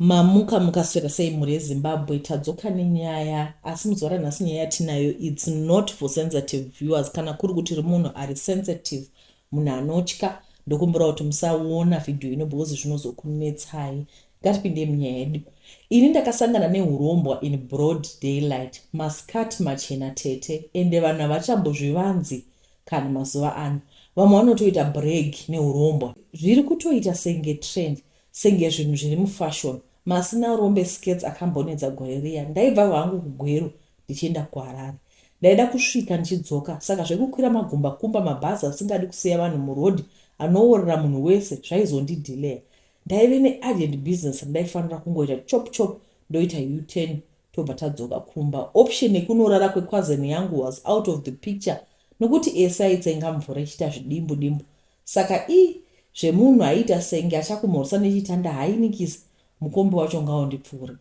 Mamuka mukaswera sei mhuri yeZimbabwe? Tadzoka nenyaya, asi muzuva ranhasi nyaya yatinayo, it's not for sensitive viewers. Kana kuri kuti uri munhu ari sensitive, munhu anotya, ndokumbira kuti musaona vhidhiyo ino because zvinozokunetsai. Ngatipindei munyaya yedu. Ini ndakasangana nehurombwa in broad daylight, masikati machena tete, ende vanhu havachambozvivanzi kana mazuva ano. Vamwe vanotoita brag nehurombwa. Zviri kutoita senge trend, senge zvinhu zviri mufashion. Masina rombe skirts akambonetsa gore riya. Ndaibva hangu kuGweru ndichienda kuHarare. Ndaida kusvika ndichidzoka, saka zvekukwira magumbakumba mabhazi asingadi kusiya vanhu muroad anoworera munhu wese zvaizondidelayer. Ndaive neurgent business randaifanira kungoita chop chop, ndoita U-turn, tobva tadzoka kumba. Option yekunorara kwecousin yangu was out of the picture nokuti ese aitsenga mvura ichiita zvidimbu dimbu, saka i zvemunhu aiita senge achakumhoresa nechitanda hainikisa mukombe wacho ngaundipfuure.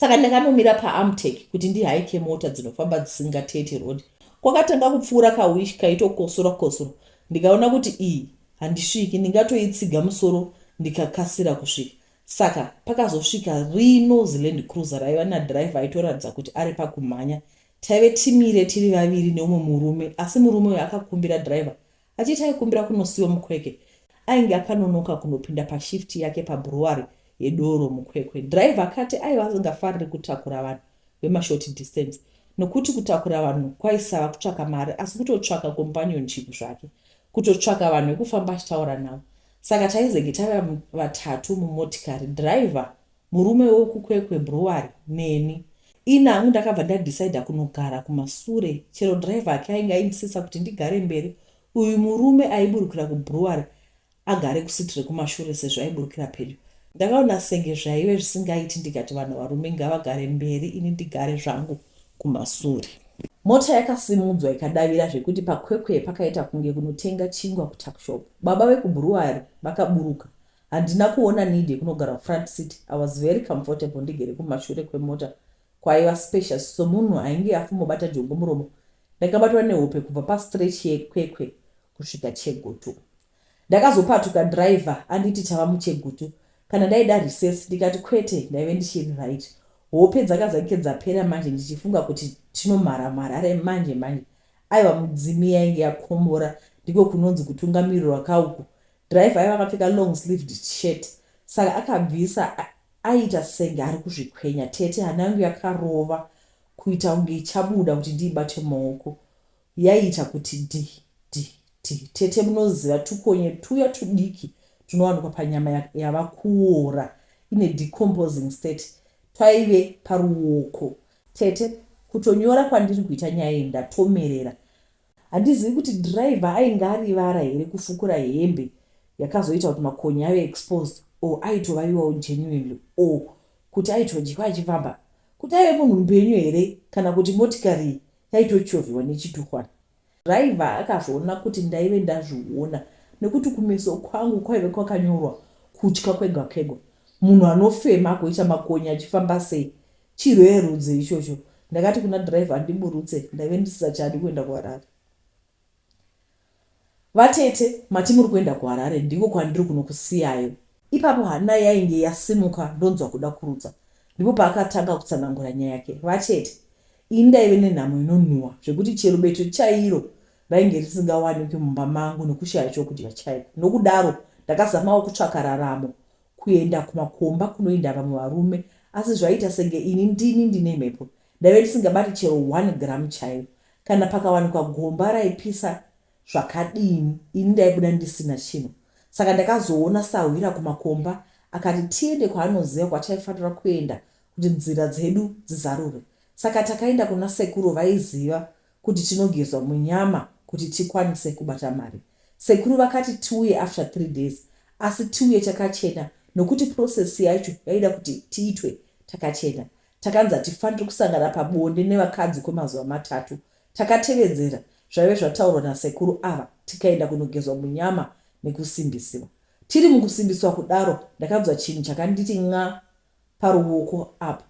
Saka ndakanomira paAmtec kuti ndihaike mota dzinofamba dzisingatete road. Kwakatanga kupfuura kawish kaitokosora kosora, ndikaona kuti iyi handisviki, ndingatoitsiga musoro ndikakasira kusvika. Saka pakazosvika rino ziLand Cruiser raiva nadriver aitoratidza kuti ari pakumhanya. Taive timire tiri vaviri neumwe murume, asi murume uyu akakumbira driver achiti aikumbira kunosiwa muKwekwe, ainge akanonoka kunopinda pashift yake pabrewery yedoro muKwekwe. Driver akati aiva asingafariri kutakura vanhu vemashort distance nokuti kutakura vanhu kwaisava kutsvaka mari asi kutotsvaka companionship zvake, kutotsvaka vanhu vekufamba achitaura navo. Saka taizenge tave vatatu mumotikari, driver, murume wekuKwekwe brewery neni. Ini hangu ndakabva ndadecider kunogara kumasure chero driver ake ainge ainsista kuti ndigare mberi, uyu murume aiburukira kubrewery agare kuseat rekumashure sezvo aiburukira pedyo. Ndakaona senge zvaive zvisingaiti ndikati vanhu varume ngavagare mberi ini ndigare zvangu kumasure. Mota yakasimudzwa ikadavira zvekuti paKwekwe pakaita kunge kunotenga chingwa kutuckshop. Baba vekubrewery vakaburuka. Handina kuona need yekunogara kufront seat, I was very comfortable ndigere kumashure kwemota kwaiva spacious somunhu ainge afumobata jongo muromo. Ndakabatwa nehope kubva pastretch yeKwekwe kusvika Chegutu. Ndakazopatuka driver anditi tava muChegutu, kana ndaida recess ndikati kwete, ndaive ndichiri right. Hope dzakazange dzapera manje ndichifunga kuti tinomhara mharare manje manje. Aiwa mudzimi yainge yakombora, ndiko kunonzi kutungamirirwa kauku. Driver aiva akapfeka long sleeved shirt saka akabvisa aiita senge ari kuzvikwenya. Tete, hana yangu yakarova kuita kunge ichabuda kuti ndiibate mumaoko. Yaiita kuti dhi dhi dhi. Tete, munoziva tukonye tuya tudiki tunowanikwa panyama yava kuora ine decomposing state twaive paruoko. Tete, kutonyora kwandiri kuita nyaya iyi ndatomerera. Handizivi kuti driver ainge arivara here kufukura hembe yakazoita kuti makonye ave exposed or aitovaviwawo genuinely or kuti aitodyiwa achifamba. Kuti aive munhu mupenyu here kana kuti motikari iyi yaitochovhiwa nechituhwana. Driver akazviona kuti ndaive ndazviona nekuti kumeso kwangu kwaive kwakanyorwa kutya kwega kwega. Munhu anofema agoita makonye achifamba sei? Chirwere rudzi ichocho. Ndakati kuna driver andiburutse ndaive ndisisachadi kuenda kuHarare. Vatete, mati muri kuenda kuHarare ndiko kwandiri kunokusiyayo. Ipapo hana yainge yasimuka ndonzwa kuda kurutsa. Ndipo paakatanga kutsanangura nyaya yake. Vatete, ini ndaive nenhamo inonhuwa zvekuti chero beto chairo rainge risingawanikwi mumba mangu nekushaya chokudya chaiko. Nokudaro ndakazamawo kutsvaka raramo kuenda kumakomba kunoenda vamwe varume asi zvaiita senge ini ndini ndine mhepo. Ndaive ndisingabati chero one gram chaiyo. Kana pakawanikwa gomba raipisa zvakadini ini ndaibuda ndisina chinhu. Saka ndakazoona sahwira kumakomba akati tiende kwaanoziva kwataifanira kuenda kuti nzira dzedu dzizarurwe. Saka takaenda kuna sekuru vaiziva kuti tinogezwa munyama kuti tikwanise kubata mari. Sekuru vakati tiuye after 3 days asi tiuye takachena nokuti process yacho yaida kuti tiitwe takachena. Takanzi hatifaniri kusangana pabonde nevakadzi kwemazuva matatu. Takatevedzera zvaive zvataurwa nasekuru ava tikaenda kunogezwa munyama nekusimbisiwa. Tiri mukusimbiswa kudaro ndakanzwa chinhu chakanditi n'aa paruoko apa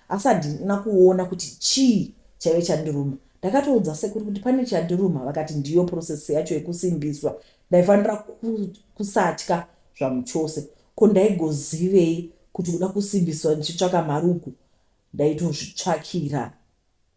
asi handina kuona kuti chii chaive chandiruma. Ndakatoudza sekuru kuti pane chandiruma vakati ndiyo process yacho yekusimbiswa. Ndaifanira kusatya zvamuchose. Ko ndaigozivei kuti. Kuti kuda kusimbiswa ndichitsvaka mari uku ndaitozvitsvakira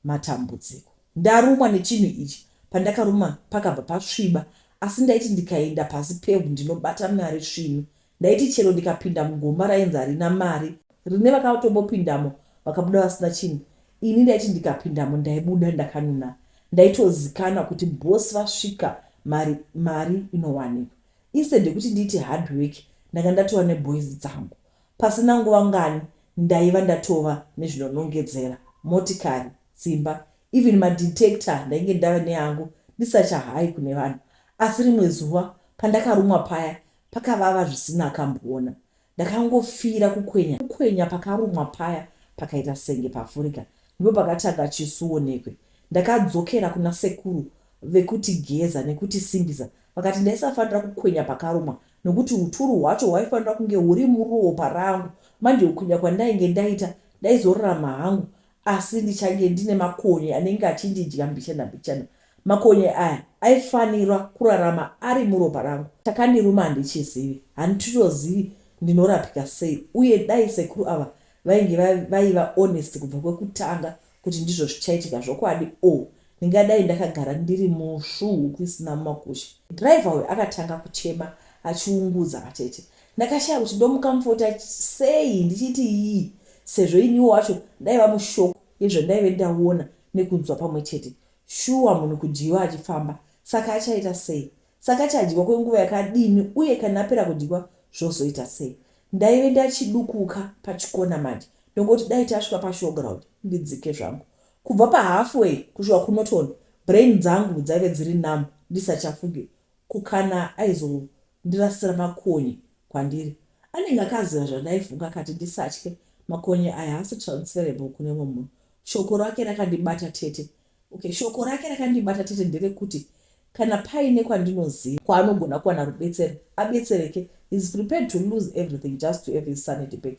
matambudziko. Ndarumwa nechinhu ichi pandakaruma pakabva pasviba asi ndaiti ndikaenda pasi pevhu ndinobata mari svinu. Ndaiti chero ndikapinda mugomba rainzi harina mari rine vakatombopindamo vakabuda vasina chinhu ini ndaiti ndikapindamo ndaibuda ndakanuna. Ndaitozikanwa kuti boss vasvika mari mari inowanikwa. Instead yekuti ndiite hard work ndanga ndatova neboys dzangu. Pasina nguva ngani ndaiva ndatova nezvinonongedzera, motikari, dzimba, even madetector ndainge ndave neangu ndisachahayi kune vanhu. Asi rimwe zuva pandakarumwa paya pakavava zvisina akamboona. Ndakangofira kukwenya kukwenya pakarumwa paya pakaita senge pavhurika ndipo pakatanga chisuonekwe. Ndakadzokera kuna sekuru vekutigeza nekutisimbisa vakati ndaisafanira kukwenya pakarumwa nokuti uturu hwacho hwaifanira kunge huri muropa rangu manje kukwenya kwandainge ndaita ndaizorarama hangu asi ndichange ndine makonye anenge achindidya mbichana mbichana. Makonye aya aifanira kurarama ari muropa rangu. Chakandiruma handichizivi, handitozivi ndinorapika sei uye dai sekuru ava vainge vaiva honest kubva kwekutanga kuti ndizvo zvichaitika zvokwadi o ndingadai ndakagara ndiri musvu huku isina mumakushe. Driver uyu akatanga kuchema achiungudza vatete. Ndakashaya kuti ndomukamfota sei ndichiti yii sezvo iniwo wacho ndaiva mushock yezvandaive ndaona nekunzwa pamwe chete. Shuwa munhu kudyiwa achifamba saka achaita sei? Saka achadyiwa kwenguva yakadini uye kana apera kudyiwa zvozoita sei? Ndaive ndachidukuka pachikona manje ndongoti dai tasvika pashowground ndidzike zvangu. Kubva pahalfway kusvika kuNorton brain dzangu dzaive dziri numb ndisachafunge ko kana aizondirasira makonye kwandiri. Anenge akaziva zvandaifunga akati ndisatye makonye aya haasi transferable kune mumwe munhu. Shoko rake rakandibata tete. Okay, shoko rake rakandibata tete nderekuti kana paine kwandinoziva kwaanogona kuwana rubetsero abetsereke. He's prepared to lose everything just to have his sanity back.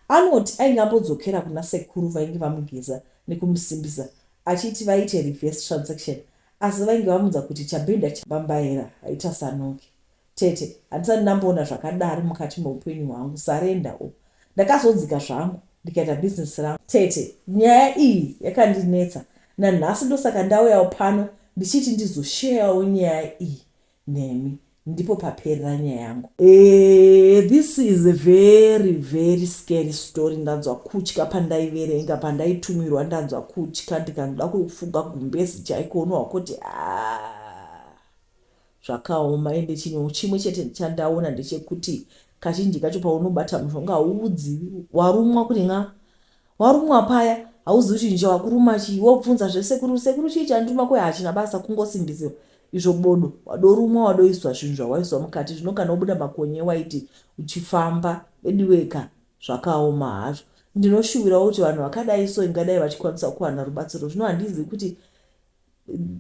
Anoti ainge ambodzokera kuna sekuru vainge vamugeza nekumusimbisa achiti vaite reverse transaction asi vainge vamuudza kuti chabhenda chambambaira haitasanuki. Tete, handisati ndamboona zvakadari mukati meupenyu hwangu. Surrender all. Ndakazodzika zvangu ndikaita business rangu. Tete, nyaya iyi yakandinetsa nanhasi ndosaka ndauyawo pano ndichiti ndizosheyawo nyaya iyi nemi. Ndipo paperera nyaya yangu. Eh, this is a very very scary story. Ndanzwa kutya pandaiverenga, pandaitumirwa ndanzwa kutya ndikanoda kufuga gumbezi chaiko unohwa kuti ah Zvakaoma ende chinhu chimwe chete chandaona ndechekuti kazhinji kacho paunobata mushonga hauudzivi warumwa kuti n'a warumwa paya hauzivi chinhu chawakuruma chii wobvunza zvesekuru sekuru chii chandiruma kwe hachina basa kungosimbisiwa izvo bodo wadorumwa wadoiswa zvinhu zvawaiswa mukati zvino kana wobuda makonye waiti uchifamba veduweka zvakaoma hazvo ndinoshuvirawo kuti vanhu vakadai so ingadai vachikwanisa kuwana rubatsiro zvino handizivi kuti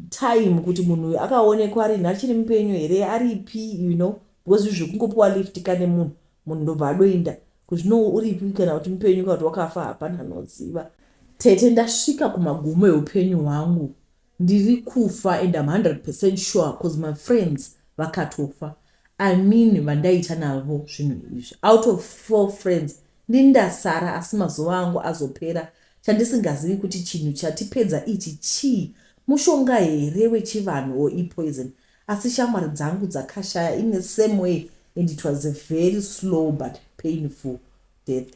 time kuti munhu uyu akaonekwa rinhi achiri mupenyu here aripi you know because izvi zvekungopiwa lift kane munhu munhu ndobva adoinda kuzvino uripi kana kuti mupenyu kana kuti wakafa hapana anoziva. Tete ndasvika kumagumo eupenyu hwangu ndiri kufa and I'm 100% sure cause my friends vakatofa I mean vandaiita navo zvinhu izvi out of four friends Ndini ndasara asi mazuva angu azopera chandisingazivi kuti chinhu chatipedza ichi chii mushonga here wechivanhu or ipoison asi shamwari dzangu dzakashaya in the same way and it was a very slow but painful death.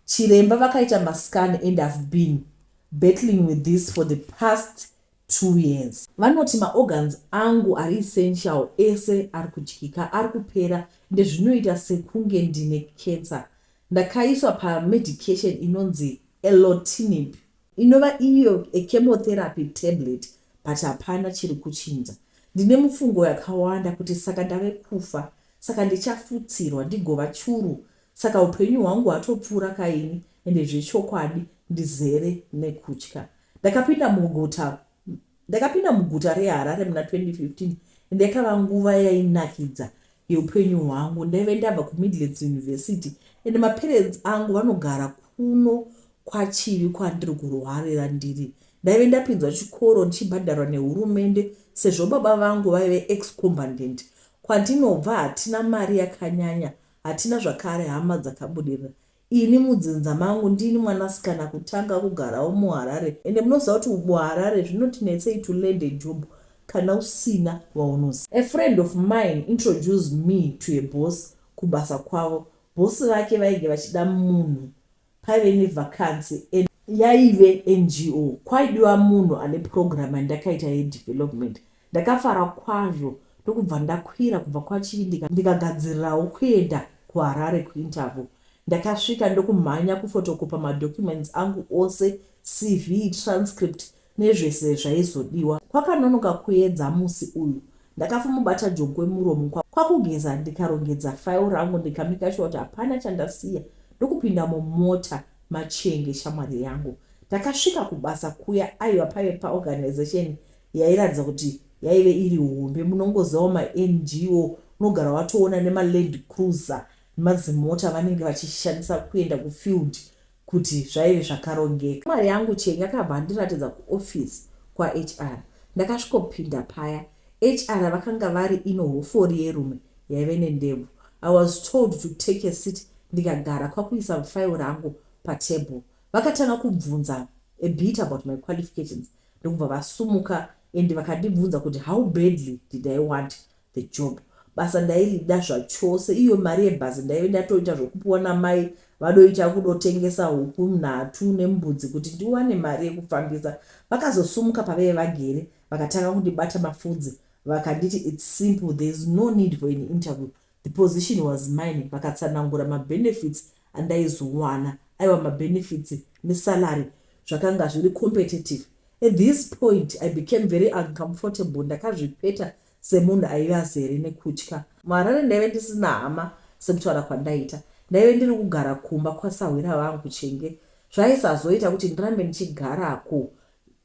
Chiremba vakaita mascan and I've been battling with this for the past 2 years. Vanoti maorgans angu ari essential ese ari kudyika ari kupera ende zvinoita sekunge ndine cancer. Ndakaiswa pamedication inonzi Erlotinib inova iyo a chemotherapy tablet but hapana chiri kuchinja. Ndine mufungo yakawanda kuti saka ndave kufa saka ndichafutsirwa ndigova churu saka hupenyu hwangu hwatopfuura kaini ende zvechokwadi ndizere nekutya. Ndakapinda muguta Ndakapinda muguta reHarare muna 2015 ende yakava nguva yainakidza yeupenyu hwangu. Ndaive ndabva kuMidlands University ende maparents angu vanogara kuno kwaChivi kwandiri kurwarira ndiri. Ndaive ndapinzwa chikoro ndichibhadharwa nehurumende sezvo baba vangu vaive ex-combandant. Kwandinobva hatina mari yakanyanya, hatina zvakare hama dzakabudirira. Ini mudzinza mangu ndini mwanasikana kutanga kugarawo muHarare, ende munoziva kuti muHarare zvinotinetsei to land a job kana usina waunoziva. A friend of mine introduced me to a boss kubasa kwavo. Boss vake vainge vachida munhu, paive nevacancy and yaive NGO, kwaidiwa munhu ane program yandakaita yedevelopment. Ndakafara kwazvo ndokubva ndakwira kubva kwaChivi, ndikagadzirirawo kuenda kuHarare kuinterview. Ndakasvika ndokumhanya kufotokopa madocuments angu ose, CV, transcript nezvese zvaizodiwa. Kwakanonoka kuedza musi uyu. Ndakafumubata jongwe muromo kwakugeza, ndikarongedza file rangu, ndikamake sure kuti hapana chandasiya, ndokupinda mumota maChenge, shamwari yangu. Takasvika kubasa kuya. Aiwa, paive paorganization yairatidza kuti yaive iri hombe. Munongozivawo maNGO, unogara watoona nemaLand Cruiser nemadzimota vanenge vachishandisa kuenda kufield, kuti zvaive zvakarongeka. Mari yangu Chenge akabva andiratidza kuofisi kwaHR. Ndakasvikopinda paya, HR vakanga vari ino hofori yerume yaive nendebvu. I was told to take a seat, ndikagara kwakuisa file rangu patable. Vakatanga kubvunza a bit about my qualifications, ndokubva vasumuka and vakandibvunza kuti how badly did I want the job. Basa ndairida zvachose. Iyo mari yebhazi ndaive ndatoita zvokupiwa namai vadoita kudotengesa huku nhatu nembudzi kuti ndiwane mari yekufambisa. Vakazosumuka pavaive vagere, vakatanga kundibata mafudzi, vakanditi it's simple, there is no need for an interview, the position was mine. Vakatsanangura mabenefits andaizowana. Aiwa, mabenefits nesalary zvakanga zviri competitive. At this point I became very uncomfortable. Ndakazvipeta semunhu aive azere nekutya. MuHarare ndaive ndisina hama. Sekutaura kwandaita, ndaive ndiri kugara kumba kwasahwira vangu Chenge. Zvaisazoita kuti ndirambe ndichigarako.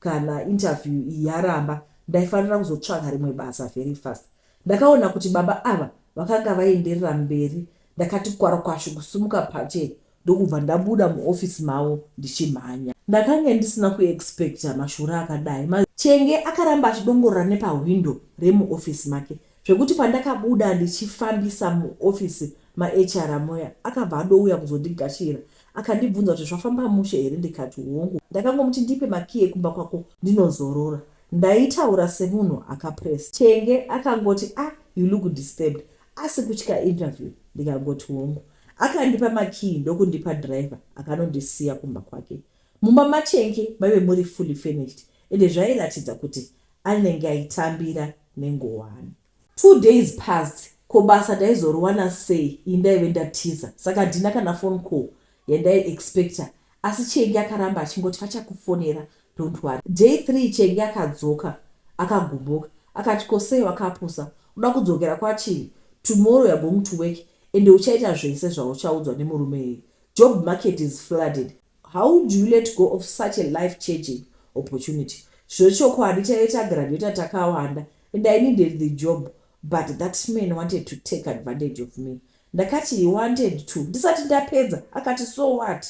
Kana interview iyi yaramba, ndaifanira kuzotsvaga rimwe basa very fast. Ndakaona kuti baba ava vakanga vaenderera mberi. Ndakati kwarakwashu kusumuka pache, ndokubva ndabuda muofisi mavo ndichimhanya. Ndakanga ndisina kuexpecta mashura akadai. Chenge akaramba achidongorora nepahwindo remuofisi make, zvekuti pandakabuda ndichifambisa muofisi maHR moya, akabva adouya kuzondigashira. Akandibvunza kuti zvafamba mushe here, ndikati hongu. Ndakangomuti, "Ndipe makiyi ekumba kwako ndinozorora." Ndaitaura semunhu akapresa. Chenge akangoti, "Ah, you look disturbed, asi kutya interview?" Ndikangoti hongu. Akandipa makiyi ndokundipa driver akanondisiya kumba kwake. Mumba maChenge maive muri fully furnished, ende zvairatidza kuti anenge aitambira nengowani. 2 days past. Ko basa ndaizoriwana sei ini ndaive ndatiza? Saka handina kana phone call yandaiexpecta, asi Chenge akaramba achingoti, "Vachakufonera, don't worry." Day 3 Chenge akadzoka akagumbuka, akati, "Kosei wakapusa uda kudzokera kwaChivi? Tomorrow you are going to work, ende uchaita zvese zvauchaudzwa nemurume iyi. Job market is flooded. How do you let go of such a life changing opportunity?" Zvechokwadi taive tagraduata takawanda and I needed the job, but that man wanted to take advantage of me. Ndakati he wanted to, ndisati ndapedza akati, "So what?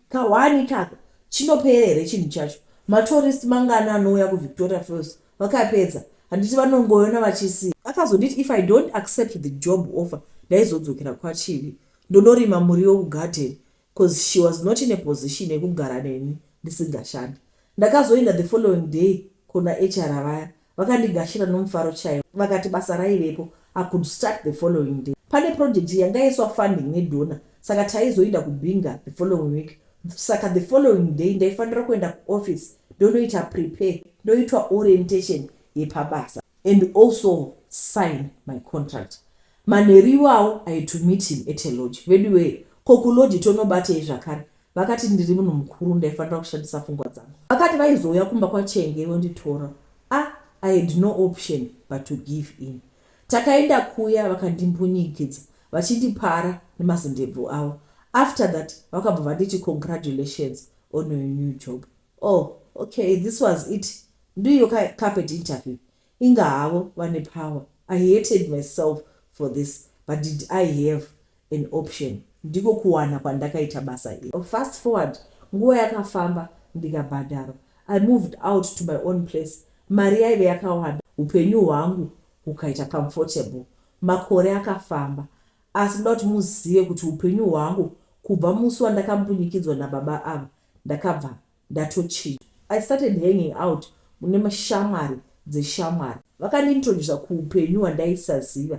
Kahwani kako chinopera here chinhu chacho? Matourist mangani anouya kuVictoria Falls vakapedza? Handiti vanongoona vachisiya?" Akazonditi if I don't accept the job offer, ndaizodzokera kwaChivi ndonorima muriwo kugarden, because she was not in a position yekugara neni ndisingashandi. Ndakazoenda the following day kuna HR vaya. Vakandigashira nomufaro chaivo, vakati basa raivepo, I could start the following day. Pane project yangaiswa funding nedonor, saka taizoenda kuBinga the following week. Saka the following day ndaifanira kuenda kuoffice, ndonoita prepare, ndoitwa orientation yepabasa and also sign my contract. Manheru iwawo I had to meet him at a lodge. Veduwee, ko kulodge tonobatei zvakare? Vakati ndiri munhu mukuru, ndaifanira kushandisa pfungwa dzangu. Vakati vaizouya kumba kwaChenge vonditora. Ah, I had no option but to give in. Takaenda kuya, vakandimbunyikidza vachindipara nemazindebvu avo. After that vakabva vanditi, "Congratulations on your new job." Oh, okay, this was it. Ndiyo carpet interview. Inga havo vane power. I hated myself for this, but did I have an option? Ndiko kuwana kwandakaita basa iri. Fast forward, nguva yakafamba, ndikabhadharwa. I moved out to my own place. Mari yaive yakawanda, upenyu hwangu hukaita comfortable. Makore akafamba, asi ndoda kuti muzive kuti upenyu hwangu Kubva musi wandakambunyikidzwa nababa ava, ndakabva ndatochinja. I started hanging out mune shamwari dzeshamwari. Vakandiintrodusa kuupenyu hwandaisaziva.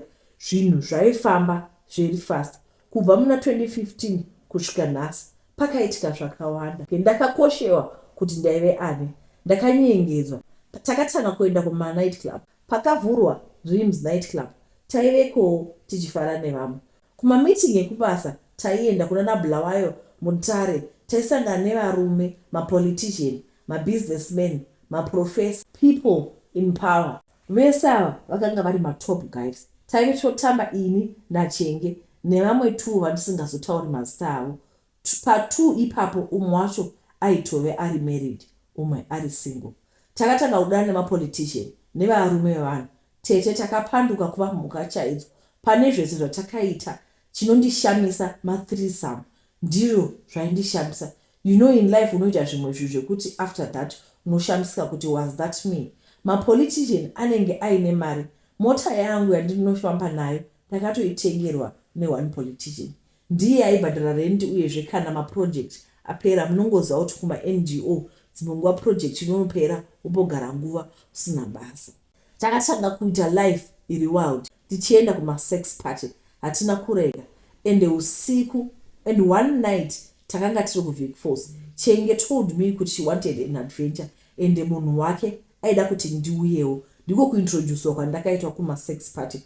Zvinhu zvaifamba very fast. Kubva muna 2015 kusvika nhasi, pakaitika zvakawanda. Ndakakoshewa kuti ndaive ani. Ndakanyengedzwa. Takatanga kuenda kumanight club. Pakavhurwa Dreams Night Club, taivekowo tichifara nevamwe. Kumameeting ekubasa taienda kunana Bulawayo, Mutare. Taisangana nevarume, mapolitician, mabusinessmen, maprofessor, people in power. Vese ava vakanga vari matop guys. Taive totamba ini naChenge nevamwe two vandisingazotauri mazita avo. Pa2 ipapo, umwe wacho aitove ari married, umwe ari single. Takatanga kudana nemapolitician nevarume vevanhu. Tete, takapanduka kuva mhuka chaidzo pane zvese zvatakaita. Chinondishamisa mathreesome, ndiro zvaindishamisa. You know, in life unoita zvimwe zvinhu zvekuti after that unoshamisika kuti, "Was that me?" Mapolitician anenge aine mari. Mota yangu yandinofamba nayo ndakatoitengerwa neone politician. Ndiye aibhadhara rendi. Uyezve kana maproject apera, munongoziva kuti kumaNGO dzimwe nguva project inopera, wombogara nguva usina basa. Takatanga kuita life iri wild, tichienda kumasex party. Hatina kurega ende usiku. And one night takanga tiri kuVic Falls. Chenge told me kuti she wanted an adventure, ende munhu wake aida kuti ndiuyewo. Ndiko kuintroducwa kwandakaitwa kumasex party.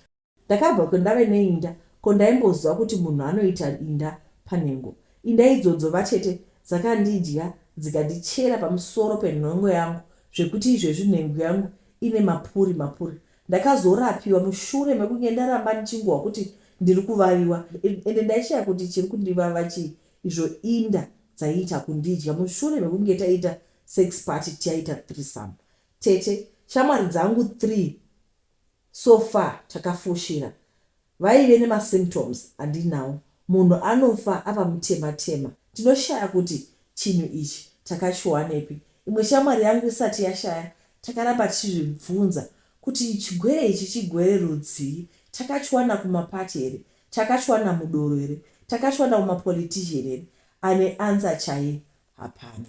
Ndakabva kwendave neinda. Ko ndaimboziva kuti munhu anoita inda panhengo? Inda idzodzo, vatete, dzakandidya, dzikandichera pamusoro penhengo yangu, zvekuti izvezvi nhengo yangu ine mapuri mapuri. Ndakazorapiwa mushure mekunge ndaramba ndichingohwa kuti ndiri kuvaviwa, ende ndaishaya kuti chiri kundivava chii, izvo inda dzaiita kundidya mushure mekunge taita sex party, tiaita threesome. Tete, shamwari dzangu 3 so far takafushira vaive nemasymptoms andinawo. Munhu anofa ava mutema-tema. Tinoshaya kuti chinhu ichi takachiwanepi. Imwe shamwari yangu isati yashaya, takaramba tichizvibvunza kuti chigwere ichi chigwere rudzii? Takachiwana kumapati here? Takachiwana mudoro here? Takachiwana kumapolitician here? Ane answer chaiyo hapana.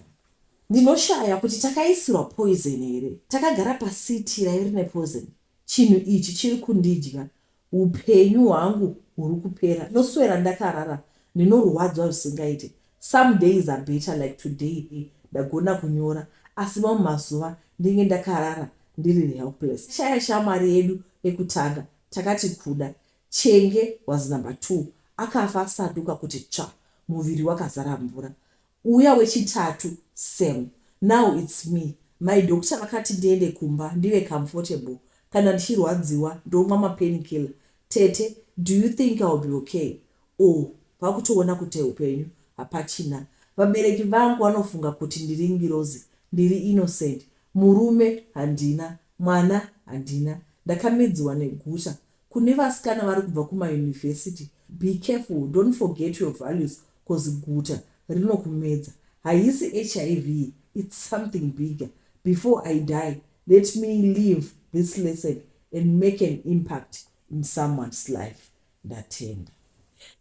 Ndinoshaya kuti takaisirwa poison here? Takagara pasiti raive rine poison? Chinhu ichi chiri kundidya. Upenyu hwangu huri kupera. Noswera ndakarara, ndinorwadzwa zvisingaiti. Some days are better, like today ndagona kunyora, asi mamwe mazuva ndinge ndakarara ndiri helpless. Shaya shamwari yedu yekutanga takati kuda Chenge was number two. Akafa asanduka kuti tsva, muviri wakazara mvura. Uya wechitatu same. Now it's me. My doctor vakati ndiende kumba ndive comfortable. Kana ndichirwadziwa ndomwa mapainkiller. Tete, do you think I'll be okay, or vakutoona kuti upenyu hapachina? Vabereki vangu vanofunga kuti ndiri ngirozi, ndiri innocent. Murume handina, mwana handina, ndakamidziwa neguta. Kune vasikana vari kubva kumayunivhesiti, be careful. Don't forget your values, 'cause guta rinokumedza. Haisi HIV, it's something bigger. Before I die, let me live this lesson and make an impact in someone's life. Ndatenda.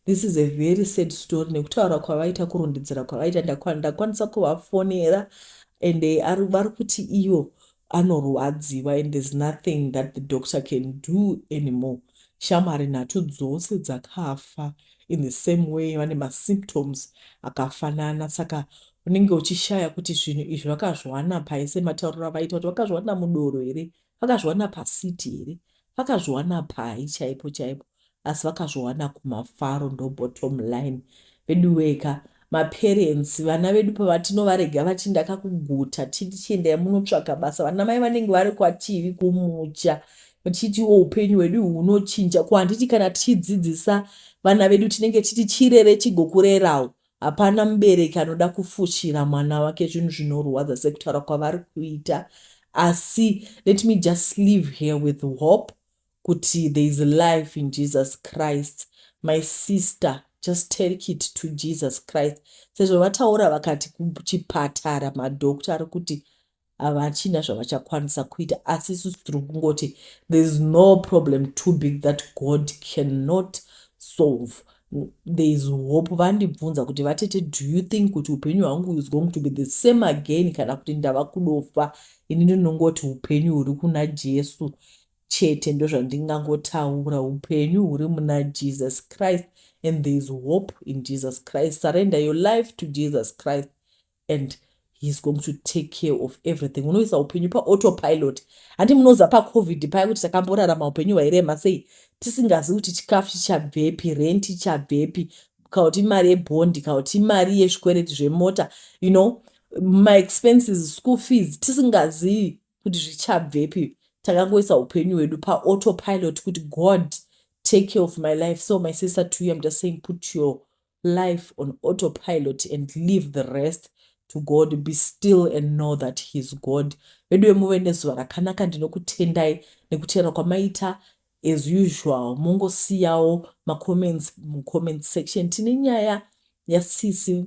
This is a very sad story. Nekutaura kwavaita, kurondedzera kwavaita, ndakwanisa kuvafonera and vari kuti iyo anorwadziwa and there's nothing that the doctor can do anymore. Shamwari nhatu dzose dzakafa in the same way, vane masymptoms akafanana. Saka unenge uchishaya kuti zvinhu izvi vakazviwana pai, sematauriro avaita kuti vakazviwana mudoro here, vakazviwana pasiti here, vakazviwana pai chaipo chaipo? Asi vakazviwana kumafaro, ndo bottom line. Vedu weka maparents, vana vedu pavatinovarega vachi ndakakuguta, tichiendai munotsvaga basa, vana mai vanenge vari kwativi kumucha vachitiwo upenyu hwedu hunochinja. Ko handiti kana tichidzidzisa vana vedu tinenge titi chirere chigokurerawo? Hapana mubereki anoda kufushira mwana wake zvinhu zvinorwadza sekutaura kwavari kuita. Asi let me just live here with hope kuti there is life in Jesus Christ. My sister, just take it to Jesus Christ. Sezvo vataura vakati kuchipatara madhokta ari kuti havachina zvavachakwanisa kuita, asi isusu tiri kungoti there is no problem too big that God cannot solve. There is hope. Vandibvunza kuti, "Vatete, do you think kuti upenyu hwangu is going to be the same again kana kuti ndava kudofa?" Ini ndinongoti upenyu huri kuna Jesu chete, ndozvandingangotaura. Upenyu huri muna Jesus Christ and there is hope in Jesus Christ. Surrender your life to Jesus Christ and he is going to take care of everything. Unoisa upenyu paautopilot. Handi munoza paCovid paya kuti takamborarama upenyu hwairema sei, tisingazivi kuti chikafu chichabvepi, rent ichabvepi, kauti imari yebhondi, kauti imari yezvikwereti zvemota, maexpenses, school fees, tisingazivi kuti zvichabvepi. Takangoisa upenyu hwedu paautopilot kuti, "God, take care of my life." So my sister, to you I'm just saying, put your life on autopilot and leave the rest to God. Be still and know that he is God. Vedu vemuve nezuva rakanaka. Ndinokutendai nekuteera kwamaita. As usual, mungosiyawo macomments mucomment section. Tine nyaya yasisi,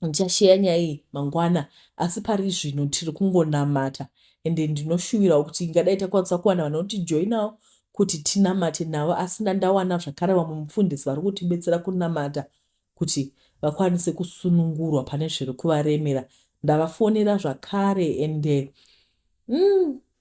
ndichasheya nyaya iyi mangwana, asi pari zvino tiri kungonamata. Ende ndinoshuvirawo kuti ingadai takwanisa kuwana vanotijoinawo kuti tinamate navo, asi ndandawana zvakare vamwe mufundisi vari kutibetsera kunamata kuti vakwanise kusunungurwa pane zviri kuvaremera. Ndavafonera zvakare ende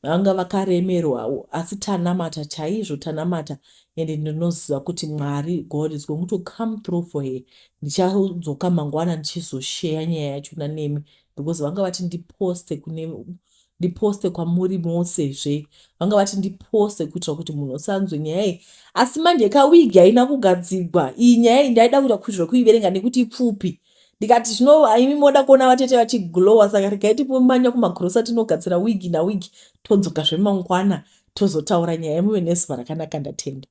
vanga vakaremerwa, asi tanamata chaizvo, tanamata, ende ndinoziva kuti Mwari, God is going to come through for her. Ndichadzoka mangwana ndichizosheya nyaya yachona nemi because vanga vati ndiposte kune ndiposte kwamuri mosezve. Vanga vati ndiposte kuitira kuti munhu usanzwe nyaya iyi, asi manje kawigi haina kugadzigwa iyi nyaya iyi. Ndaida kuita kuitira kuiverenga nekuti ipfupi. Ndikati zvino imi moda kuona vatete vachiglowa, saka regai tipomanya kumagrosa tinogadzira wigi nawigi, todzoka zvemangwana tozotaura nyaya. Muve nezuva rakanaka, ndatenda.